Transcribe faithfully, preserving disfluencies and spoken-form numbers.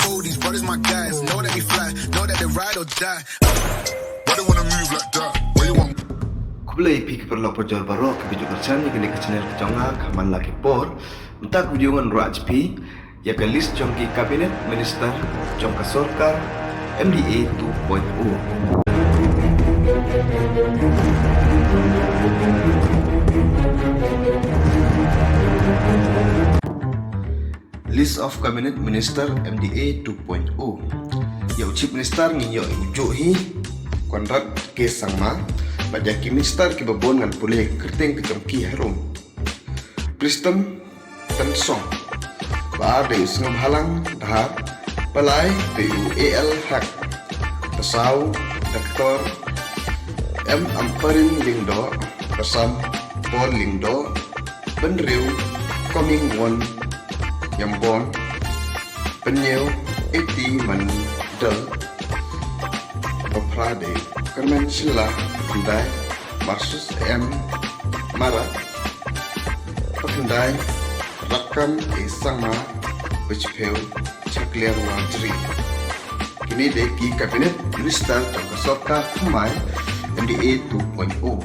Oh, these brothers my guys. Know that we fly, know that they ride or die. Why they wanna move like that? Where you want? Khublei phi ki paralok parajor baroh kiba ju kyrshan ïa kane ka channel ka jong nga. Ka man la ki por mynta ka video ngan rah jingpyni ïa ka list jong ki cabinet minister jong ka sorkar M D A two point oh. List of Cabinet Minister M D A two point oh. Ïa u Chief Minister ngin ïoh u juh hi, Conrad K Sangma, bad ïa ki minister kiba bun ngan pule kyrteng ka jong ki harum. Prestone Tynsong. Ba ar dei u Sngewbhalang Dhar. Ba lai dei u A L Haq. Ba saw Doctor M Ampareen Lyngdoh. Ba san Paul Lyngdoh. Ba hynriew Comingone Yambon. Ba hynñiew A T Mandal. Ba phra dei Kyrmen Shylla. Ba khyndai Marcuise M Marak. Ba khyndai Rakkam A Sangma. Ba shiphew Chakliar Warjri. Kine dei ki cabinet minister jong ka sorkar thymmai M D A two point oh.